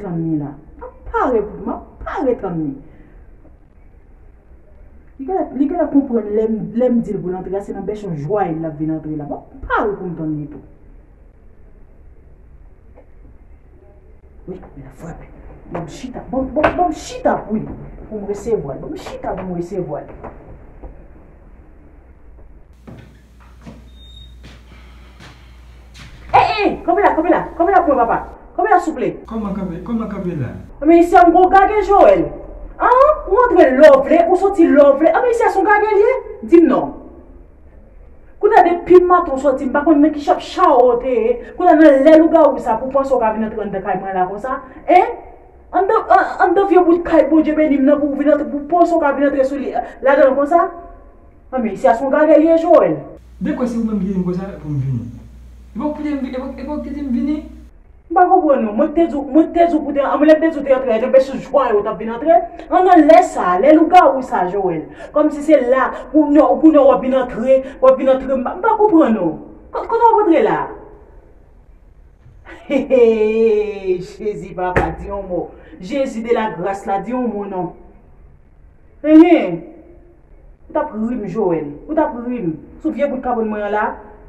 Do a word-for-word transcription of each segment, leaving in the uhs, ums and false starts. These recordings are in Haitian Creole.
Tann li la. M ap pare pou, m ap pare tann li. Li genlè, li genlè konprann lè m, lè m di l pou l antre a, se nan bèchon jwayèl l ap vin antre la. M ap pare pou m tann li tou. Wi, men l ap frape. Ban m chita, ban, ban, ban m chita pou li, pou m resevwa l. Ban m chita pou m resevwa l. Ey, ey, kanpe la, kanpe la, kanpe la pou mwen, papa. Kanpe la, souple. Kòman kanpe, kòman kanpe la? Anben, isi a m gon gage, Joël. An, ou antre lè w vle, ou soti lè w vle. Anben, isi a se yon gage l ye? Di m non. Kounye a, depi maten w soti, m pa konn nan ki chapchawo w te ye. Kounye a, nan lè lougawou sa, pou w panse w ka vin antre anndan kay mwen la konsa? Hein? Anndan, an, anndan vye bout kay Bondye beni m nan, pou w vin antre, pou w panse w ka vin antre sou li, ladan l konsa? Anben, isi a se yon gage l ye, Joël. Dekwa se ou menm ki di m konsa pou m vini? Epa ou ki te, epa, epa ou ki te di m vini? M pa konprann ou. Mwen te di w, mwen te di w pou te, anben lè m te di w te antre a, te bèchon jwayèl ou t ap vin antre. An nan lè sa, lè lougawou sa, Joël. Kòmsi se la, kounye a, kounye a w ap vin antre, w ap vin antre. M pa, m pa konprann ou. Ko-, kote w ap antre la? Hey, hey, Jezi papa, di yon mo. Jezi de la gras la, di yon mo non. Enhen. Ou t ap ri m, Joël. Ou t ap ri m. Sou vye bout kabann mwen an la.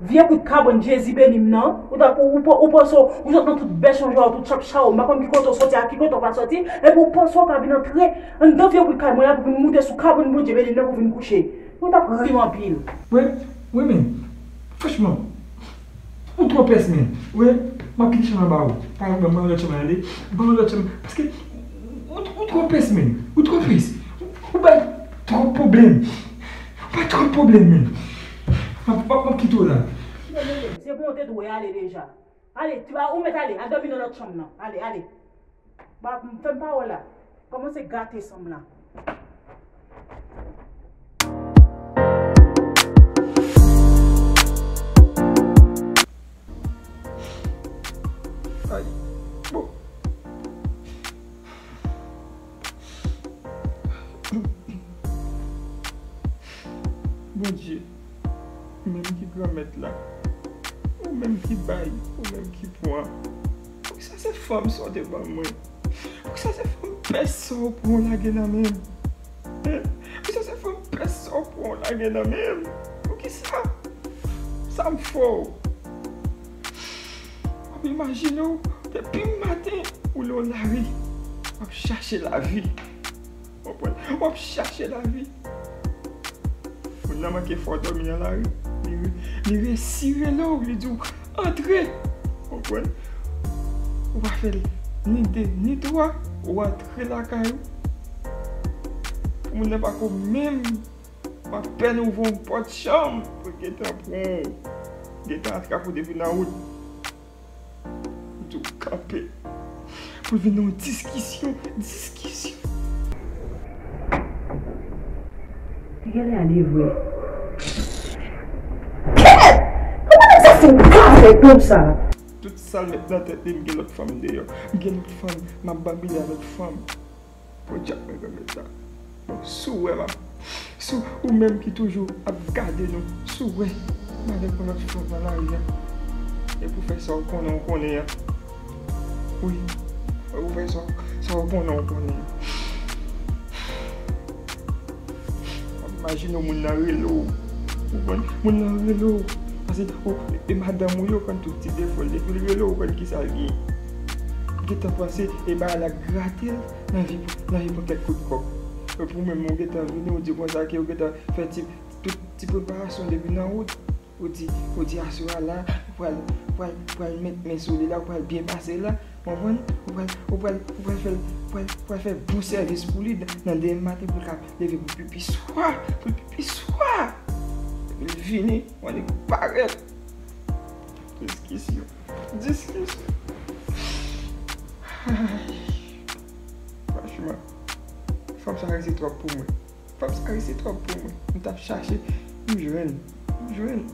Vye bout kabann Jezi beni m nan. Ou t ap, ou, ou, ou panse w, ou sot nan tout bèchon jwayèl, tout chapchawo. M pa konn ki kote w soti ak ki kote w pa soti. Epi ou panse w ka vin antre anndan vye bout kay mwen la pou vin moute sou kabann Bondye beni m nan pou vin kouche. Ou t ap ri m anpil. Wi, wi, men, franchman, ou twò pès, men. Wi, m ap kite chanm nan ba ou. Pa egzanp, ban m lòt chanm nan, tande. Ban m lòt chanm. Paske ou, ou, ou twò pès, men. Ou twò pès. Ou, ou bay twòp pwoblèm. Ou bay twòp pwoblèm, men. M ap, m ap, m ap kite w la. Se bon, ou te dwe ale deja. Ale, ti ba, ou mèt ale. Al dòmi nan lòt chanm nan. Ale, ale. Ba, m fè m pawòl la. Kòmanse gate san m la. Ay, bon. Bondye, ou menm ki Granmèt la, ou menm ki bay, ou menm ki pran. Poukisa se fanm sa w te ban mwen? Poukisa se fanm pès sa w pran w lage nan men m? Hein? Poukisa se fanm pès sa w pran w lage nan men m? Poukisa? Sa m fè w? W ap imajine w, depi maten, ou nan lari, w ap chache lavi. Konprann? W ap chache lavi. Moun nan manke fè w dòmi nan lari. Li, li resi rele w, li di w, antre! Konprann? Ou pa fè l ni de, ni twa, ou antre lakay ou. Moun nan pa ko menm, w apèn ouvri yon pòt chanm, pou l gentan pran w. Gentan atrape w depi nan wout. Pou di w kanpe. Pou l vin nan yon diskisyon. Diskisyon. Li genlè ale vre. Kèt! Kòman nèg sa fè yon kare konsa? Tout sa l met nan tèt li, m gen lòt fanm deyò. M gen lòt fanm, m ap babile a lòt fanm. Podyab mwen granmèt la. Bon, si w wè m ap, si w menm ki toujou ap gade nou, si w wè m avèk yon lòt fanm nan lari a, epi w fè sa w konnen w konnen an. Wi, epi w fè sa, sa w konnen w konnen an. W ap imajine w moun nan rele w. Ou konprann? Moun nan rele w. Paske, o, e madanm ou yo konn tout ti defo l. Depi l rele w, ou konn kisa l gen. Gentan panse e bagay la grate l. Nan vi, nan vi pou kèk kout kòk. Epi ou menm, ou gentan vini, ou di konsa ke ou gentan fè ti, tout ti preparasyon depi nan wout. Ou di, ou di aswè a la, ou pral, ou pral, ou pral met men sou li la, ou pral byen pase la. Konprann? Ou pral, ou pral, ou pral fè, ou pral, ou pral fè bon sèvis pou li nan, nan demen maten pou l ka leve pou pipi swa, pou l pipi swa. Epi l vini, ou annik parèt. Diskisyon, diskisyon. Ay. Franchman, fanm sa resi twòp pou mwen. Fanm sa resi twòp pou mwen. M t ap chache, m jwenn, m jwenn.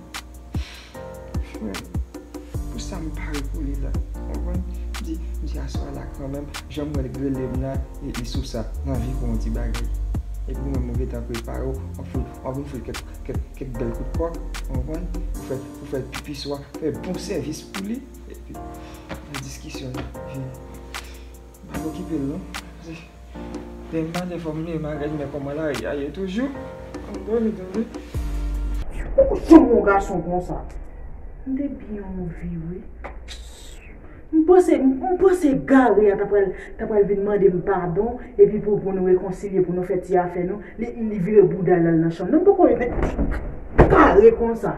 Jwenn. Pou sa m pare pou li la. Konprann? M di, m di aswè la kanmenm, jan m wè l rele m la, li, li sou sa. L anvi fè yon ti bagay. Epi ou menm ou gentan prepare w, w ap fout, w ap vin fout kèk, kèk, kèk bèl kout kòk. Konprann? Ou fè, ou fè pipi swa, fè bon sèvis pou li. Epi, nan diskisyon, vini. M Okipe l non. Demen maten fò m leve, m al gade men kòman lari a ye toujou. Ann dòmi tande. Ou janm yon gason konsa. M te byen anvi wi. M panse, m panse Gary a ta pral, ta pral vin mande m padon, epi pou, pou nou rekonsilye, pou nou fè ti afè nou, li, li vire bouda l al nan chanm. Non, m poko kare konsa.